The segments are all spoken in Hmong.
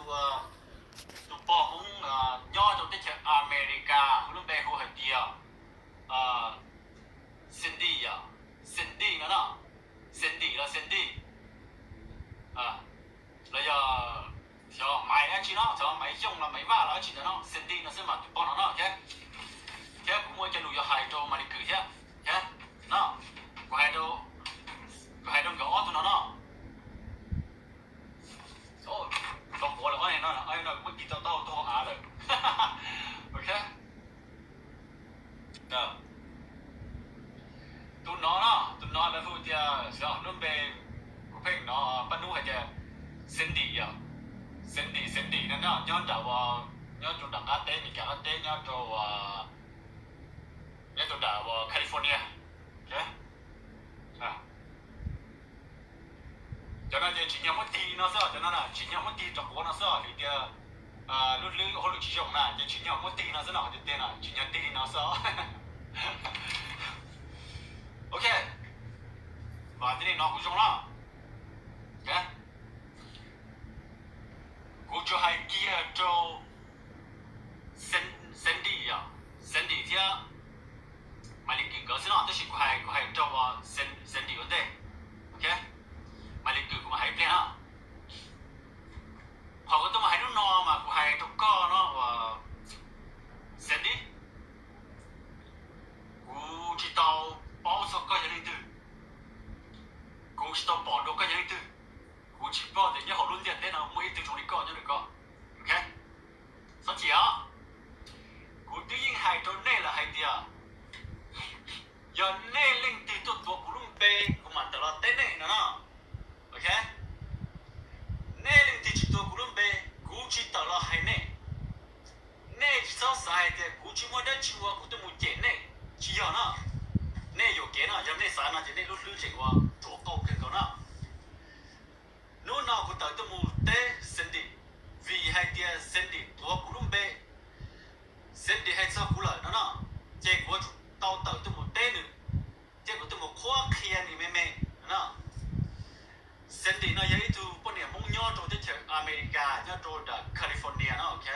tus pog Hmoob nyob rau teb chaws Amelikas hu lub npe hu hais tias Cindy, Cindy no no, Cindy los Cindy, los yog xyov Maiv dab tsi no, xyov Maiv Xyooj los Maiv Vaj los dab tsi ntawd no, Cindy no xwb mas tus pog no no, thiab kuv muaj cov lus yuav hais rau Malis Kws thiab, thiab no, kuv hais rau, kuv hais rau nkawd ob tug no no. Tau quav lawm, ob no muab tig tau taub hau tuaj hauv av lawm. Ok. Tus no no, tus no lawv hu tias, lub npe kuv pheej hnov pab hnub hais tias Cindy yom, Cindy, Cindy no nyob nram, nyob rau nram qab teb Meskas qab teb, nyob rau, nyob rau nram California. Cov no ces tsim nyog muab tig no xwb, cov no tsim nyog muab tig rau quav no xwb, vim tias lub hlwb hauj lwm tsis zoo na ces tsim nyog muab tig no xwb no, qhov tiag tiag no tsim nyog tig li no xwb. Ok, vam thiaj li hnov kuv zoo na. Kuv tsuas hais kiag rau Cindy, Cindy thiab Malis Kws nkawd xwb no, tab sis kuv hais, kuv hais rau Cindy ua ntej. Ok, Malis Kws kuv mam hais ib pliag na. Qhov kuv tuaj mus hais hnub no mas kuv hais rau koj no uas Cindy, kuv tsis tau paub txog koj yog leej twg, kuv tsis tau pom dua koj yog leej twg, kuv tsis paub tias nyob hauv lub ntiaj teb no muaj ib tug zoo li koj nyob rau koj. Ok, txhob chim os. Kuv twb yeej hais rau nej lawm hais tias yog nej leej twg tuaj tuav kuv lub npe, kuv mam tawm los teb nej no no. Ok, nej leej twg tsis tuav kuv lub npe, kuv tsis tawm los hais nej. Nej tsis txhob xav hais tias kuv tsis muaj dab tsi ua kuv tuaj mus cem nej, tsis yog no. Nej yuam kev no, yog nej xav no ces nej lub hlwb tseem ua ruam qauj kawg nkaus no. Hnub no kuv tawm tuaj mus teb Cindy, vim hais tias Cindy tuav kuv lub npe, Cindy hais txog kuv lawm no no, ces kuv yuav tsum tau tawm tuaj mus teb nws, thiab kuv tuaj mus qhuab qhia nws me me no. Cindy no yog ib tug poj niam Hmoob nyob rau teb chaws Amelikas, nyob rau nram California no, ok.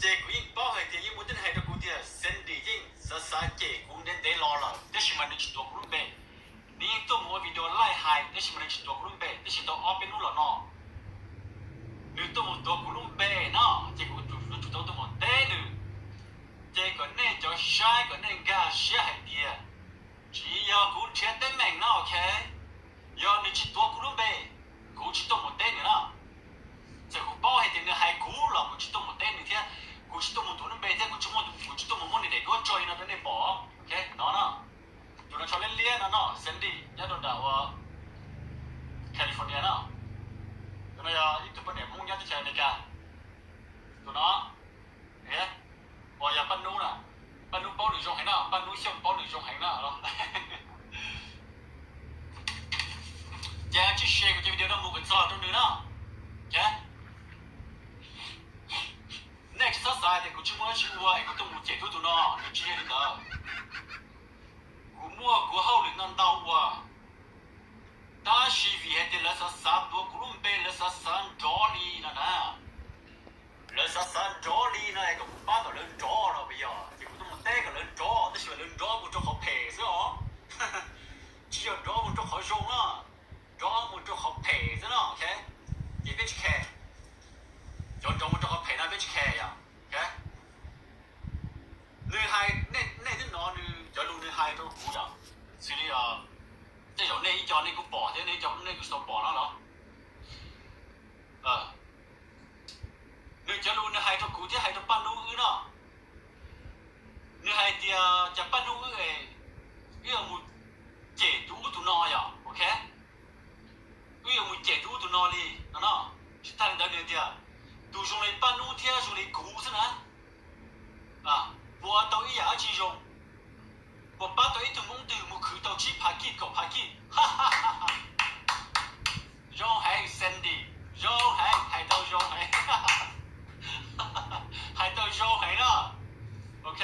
Ces kuv yeej paub hais tias yeej muaj tib neeg hais rau kuv tias Cindy yeej xav xav cem kuv ntev ntev los lawm, tab sis mas nws tsis tuav kuv lub npe. Nws yeej tuaj mus ua video live hais, tab sis mas nws tsis tuav kuv lub npe, tab sis tau ob peb hnub los no nws tuaj mus tuav kuv lub npe no, ces kuv yuav tsum tau tuaj mus teb nws. Ces kom nej cov saib kom nej nkag siab hais tias tsis yog kuv nrhiav teeb meem no, ok. Yog nws tsis tuav kuv lub npe, kuv tsis tuaj mus teb nws na. Txawm kuv paub hais tias nws hais kuv los kuv tsis tuaj mus teb nws thiab, kuv tsis tuaj mus tuav lub npe thiab, kuv tsis muaj, kuv tsis tuaj mus muab nws daim duab tso li no rau nej pom, ok no na. Tus no tsho liab liab no no, Cindy nyob rau nram ua California no. Tus no yog ib tug poj niam Hmoob nyob teb chaws Amelikas. Tus no uas yog Paj Nub na, Paj Nub paub nws zoo heev na, Paj Nub Xyooj paub nws zoo heev na. Ces tsib share kuv cov video no mus kom txog rau nws na. Nej tsis txhob xav tias kuv tsis muaj dab tsi ua es kuv tuaj mus cem tub tus no, nws tsis yog li ntawd. Kuv muaj kuv hauj lwm ntau ntau ua, tab sis vim hais tias lawv xav xav tuav kuv lub npe, lawv xav xav nrov li no na. Lawv xav xav nrov li no es kom kuv pab kom lawv nrov los puas yog? Ces kuv tuaj mus teb kom lawv nrov, tab sis mas lawv nrov mus rau qhov phem xwb os. Tsis yog nrov mus rau qhov zoo na, nrov mus rau qhov phem xwb no, ok. Ces peb tsis khe, cov nrov mus rau qhov phem no peb tsis khe yom. Nws hais, nej twb hnov nws cov lus nws hais rau kuv yom, xws li tej zaum nej ib co nej kuj pom thiab, nej ib co nej kuj tsis tau pom no los. Nws cov lus nws hais rau kuv thiab hais rau Paj Nub wb no. Nws hais tias cas Paj Nub wb, wb yuav mus cem tus ub tus no yom, ok. Wb yuav mus cem tus ub tus no li no no. Tsis tag li ntawd nws tias tus zoo li Paj Nub thiab zoo li kuv xwb na, puas tau ib yam dab tsi zoo? Puas pab tau ib tug Hmoob twg mus khwv tau tsib phav kij kaum phav kij? Zoo heev Sandy, zoo heev, hais tau zoo heev. Hais tau zoo heev na. Ok,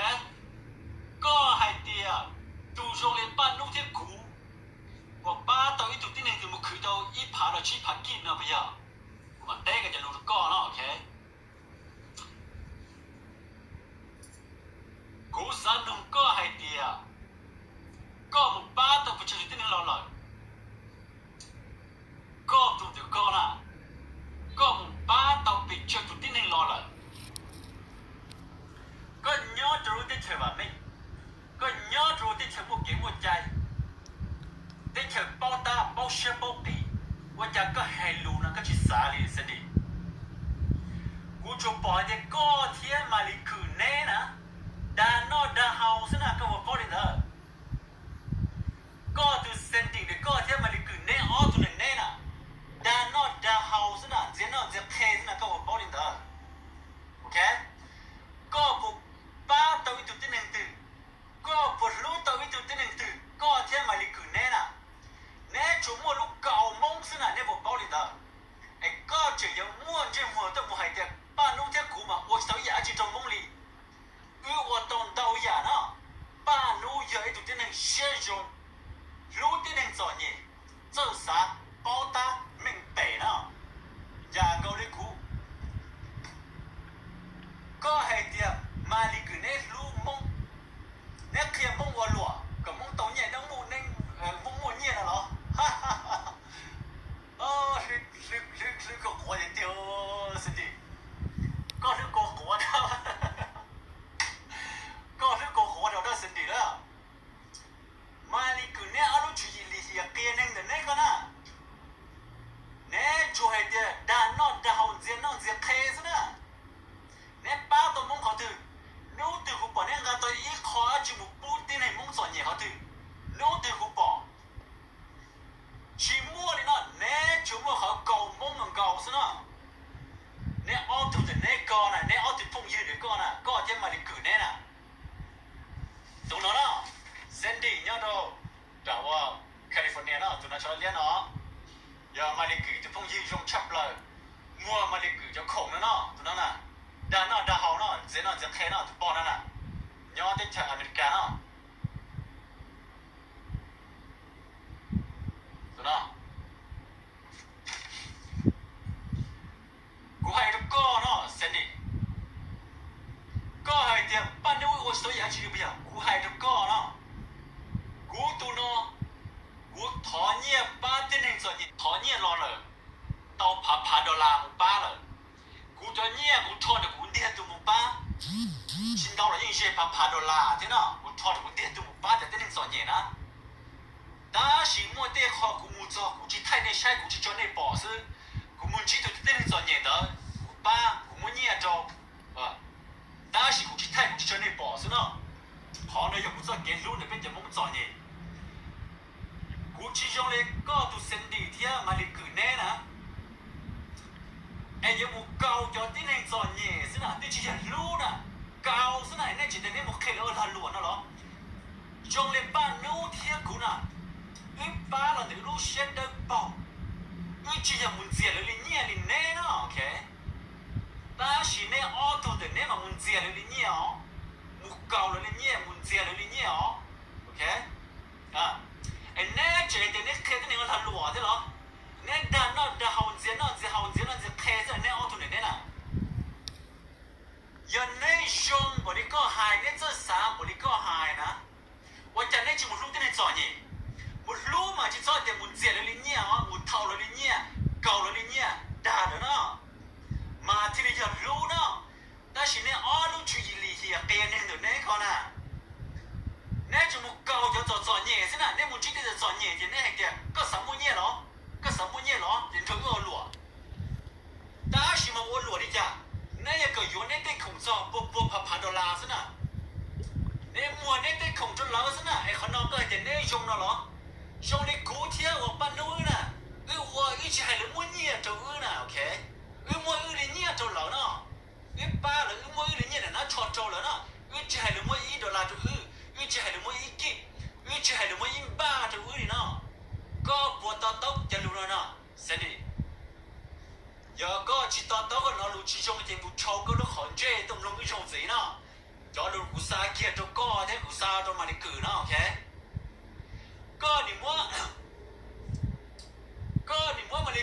koj hais tias tus zoo li Paj Nub thiab kuv puas pab tau ib tug tib neeg twg mus khwv tau ib phav los tsib phav kij no puas yog? Kuv mam teb koj cov lus rau koj no, ok. Kuv xav nug koj hais tias koj mus pab tau pes tsawg tus tib neeg los lawm? Koj tus ntawm koj na, koj mus pab tau pes tsawg tus tib neeg los lawm? Koj nyob rau lub teb chaws vam meej, koj nyob rau lub teb chaws muaj kev muaj cai, teb chaws paub tab paub siab paub qis, ua cas koj hais lus no koj tsis xav li Sandy? Kuv tsuas pom hais tias koj thiab Malis Kwm neb na, dag noj dag haus xwb na, koj puas paub li ntawd? Koj tus Sandy ntawm koj thiab Malis Kwm neb ob tug ntawm neb na, dag noj dag haus xwb na, ntxias noj ntxias qhe xwb na, koj puas paub li ntawd? Ok, koj puas pab tau ib tug tib neeg twg? Koj puas hlub tau ib tug tib neeg twg? Koj thiab Malis Kwm neb na, neb tsuas muaj lub kaus Hmoob xwb na, neb puas paub li ntawd? Es koj tseem yuav muaj ntsej muag tuaj mus hais tias Paj Nub thiab kuv mas ua tsis tau ib yam dab tsi rau Hmoob li. Wb ua tau ntau yam no. Paj Nub yog ib tug tib neeg siab zoo, hlub tib neeg txom nyem, txawj xav, paub tab, meej pem no, yam nkaus li kuv. Koj hais tias Malis Kwm neb hlub Hmoob, neb qhia Hmoob ua luam kom Hmoob tau nyiaj, Hmoob muaj nyiaj no los? Hlwb kua quav tiag tiag, Sandy. Koj hlwb kua quav, koj hlwb kua quav rau dab Sandy lawm. Malis Kwm neb ob lub tswv yim lim hiam qias neeg ntawm neb ko na, neb tsuas hais tias dag noj dag haus ntxias noj ntxias qhe xwb na. Neb pab tau Hmoob qhov twg? Hnub twg kuv pom neb nqa tau ib qho dab tsi mus pub tib neeg Hmoob txom nyem qhov twg? Hnub twg kuv pom? Tsis muaj li no, neb tsuas muaj qhov kaus Hmoob nkaus xwb no. Neb ob tug ntawm neb ko na, neb ob tug phooj ywg ntawm koj na, koj thiab Malis Kwm neb na. Tus no na, Sandy nyob rau nram ua California no, tus no tsho liab no. Yog Malis Kwm tus phooj ywg zoo tshaj plaws, muag Malis Kwm cov khoom no no, tus no na. Dag noj dag haus no, ntxias noj ntxias qhe no, tus pog no na, nyob teb chaws America no. Tus no, kuv hais rau koj no, Sandy. Koj hais tias Paj Nub ua tsis tau yam dab tsi li puas yog? Kuv hais rau koj no, kuv tus no, kuv thov nyiaj pab tib neeg txom nyem, thov nyiaj los lawm tau phav phav dollar mus pab lawm. Kuv cov nyiaj kuv rho rau kuv ntiag tug mus pab, tsis ntau los yeej ze phav phav dollar thiab no, kuv rho rau kuv ntiag tug mus pab cov tib neeg txom nyem na. Tab sis muaj tej qho kuv mus txog kuv tsis thaij nej saib, kuv tsis tso nej pom xwb. Kuv mus ntsib tus tib neeg txom nyem ntawd, kuv pab, kuv muab nyiaj rau, tab sis kuv tsis thaij, kuv tsis tso nej pom xwb no. Qhov no yog kuv txoj kev hlub ntawm peb cov Hmoob txom nyem. Kuv tsis zoo li koj tus Sandy thiab Malis Kwm neb na, es yuav mus kaus cov tib neeg txom nyem xwb na, twb tsis yog hlub na, kaus xwb na, neb tsis ntias neb mus qhia lawv ua lag luam no los? Zoo li Paj Nub thiab kuv na, wb pab los ntawm lub siab dawb paug, wb tsis yog mus ntxias lawv li nyiaj li neb no, ok. Tab sis neb ob tug ntawm neb mas mus ntxias lawv li nyiaj os, mus kaus lawv li nyiaj, mus ntxias lawv li nyiaj os, ok. Es neb tseem tias neb qhia tib neeg ua lag luam thiab los? Neb dag noj dag haus, ntxias noj ntxias haus, ntxias noj ntxias qhe xwb neb ob tug ntawm neb na. Yog neb zoo npaum li koj hais, neb txawj xav npaum li koj hais na, ua cas neb tsis mus hlub tib neeg txom nyem? Mus hlub mas tsis txhob tias mus ntxias lawv li nyiaj os, mus thaum lawv li nyiaj, kaus lawv li nyiaj, dag lawv no, mas thiaj li yog hlub no. Tab sis neb ob lub tswv yim lim hiam qias neeg ntawm neb ko na, neb tsuas mus kaus cov txom txom nyem xwb na. Neb mus ntsib tej txom txom nyem ces neb hais tias koj xav muaj nyiaj los, koj xav muaj nyiaj los ces nrog wb ua luam. Tab sis mas ua luam li cas? Neb yog kom yuav neb tej khoom txog pua pua phav phav dollar xwb na. Neb muag neb tej khoom rau lawv xwb na, es qhov no koj hais tias neb zoo no los? Zoo li kuv thiab uas Paj Nub wb na, wb ua wb tsis hais lawv muab nyiaj rau wb na, ok. Wb muab wb li nyiaj rau lawv no, wb pab lawv, wb muab wb li nyiaj na, nab tsho rau lawv no. Wb tsis hais lawv muab ib dollar rau wb, wb tsis hais lawv muab ib kij, wb tsis hais lawv muab ib npaj rau wb li no. Koj puas to taub cov lus no no, Sandy? Yog koj tsis to taub, koj hnov lus tsis zoo ces mus rhau koj lub qhov ntsej tuaj mloog wb zoo ntxiv no. Cov lus kuv xa kiag rau koj thiab kuv xa rau Malis Kwm no, ok. Koj nim muab, koj nim muab Malis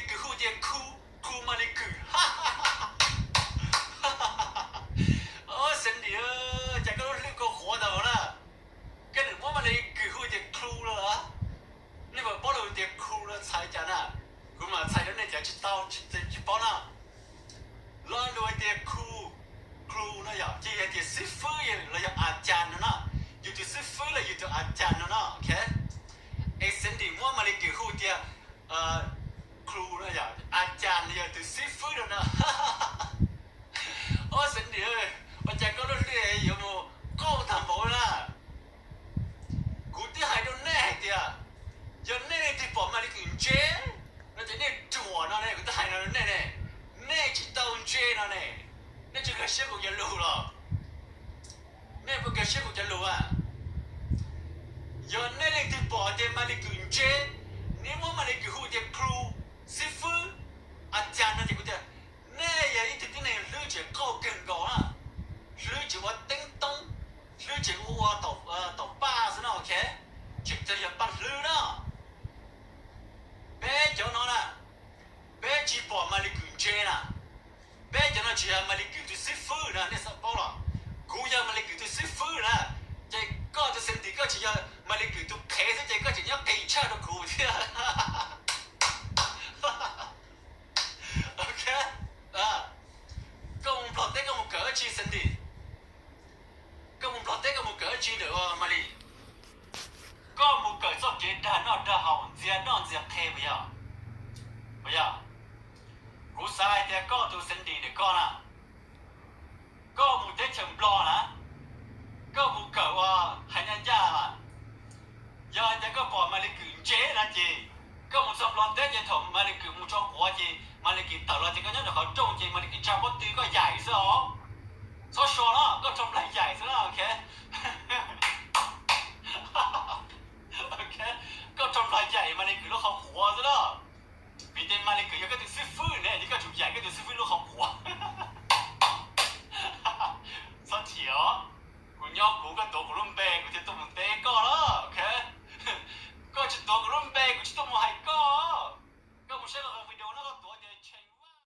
Klu no yog a cas nws yog tus xib fwb no na. Ob Sandy, ua cas koj lub hlwb yuav mus qauj tag npaum na? Kuv twb hais rau nej hais tias yog nej leej twg pom Maly Kut ntse no ces nej ruam no ne. Kuv twb hais no rau nej ne, nej tsis tau ntse no ne. Nej tsis nkag siab kuv cov lus los? Nej puas nkag siab kuv cov lus a? Yog nej leej twg pom tias Maly Kut ntse, nej muab Maly Kut hu tias klu, xib fwb, a cas no ces kuv tias nej yog ib tug tib neeg hlwb tsis qauj kawg nkaus na. Hlwb tsis ua teeb toob, hlwb tsis ua taum paj xwb no, ok? Tseem yog paj hlwb na. Peb cov no na, peb tsis pom Maly Kut ntse na. Peb cov no tsis yog Maly Kut tus xib fwb na, nej xav paub los? Kuv yog Maly Kut tus xib fwb na. Ces koj tus Sandy koj tsis yog Maly Kut tus qhev xwb ces koj tseem nyob qis tshaj rau kuv thiab. Ok, koj mus Nplog teb koj mus kawm dab tsi Sandy? Koj mus Nplog teb koj mus kawm dab tsi ntawm Maly? Koj mus kawm txoj kev dag noj dag haus ntxias noj ntxias qhe puas yog? Puas yog? Kuv xav hais tias koj tus Sandy ntawm koj na, koj mus teb chaws Nplog na, koj mus kawm ua hais ncaj ncaj, yog hais tias koj pom Maly Kut ntse no ces koj mus txog Nplog teb ces thaum Maly Kut mus tso quav ces Maly Kut tawm los ces koj nyob ntawm qhov rooj ces Maly Kut tsa pob tw koj yaim xwb os. Txhob so no, koj rho nplaig yaim xwb na, ok? Ok, koj rho nplaig yaim Maly Kut lub qhov quav xwb na. Vim tias Maly Kut yog koj tus xib fwb ne, ces koj tsum yaim koj tus xib fwb lub qhov quav. Txhob chim os, kuv nyob kuv, koj tuav kuv lub npe kuv thiaj tuaj mus teb koj los, ok? Koj tsis tuav kuv lub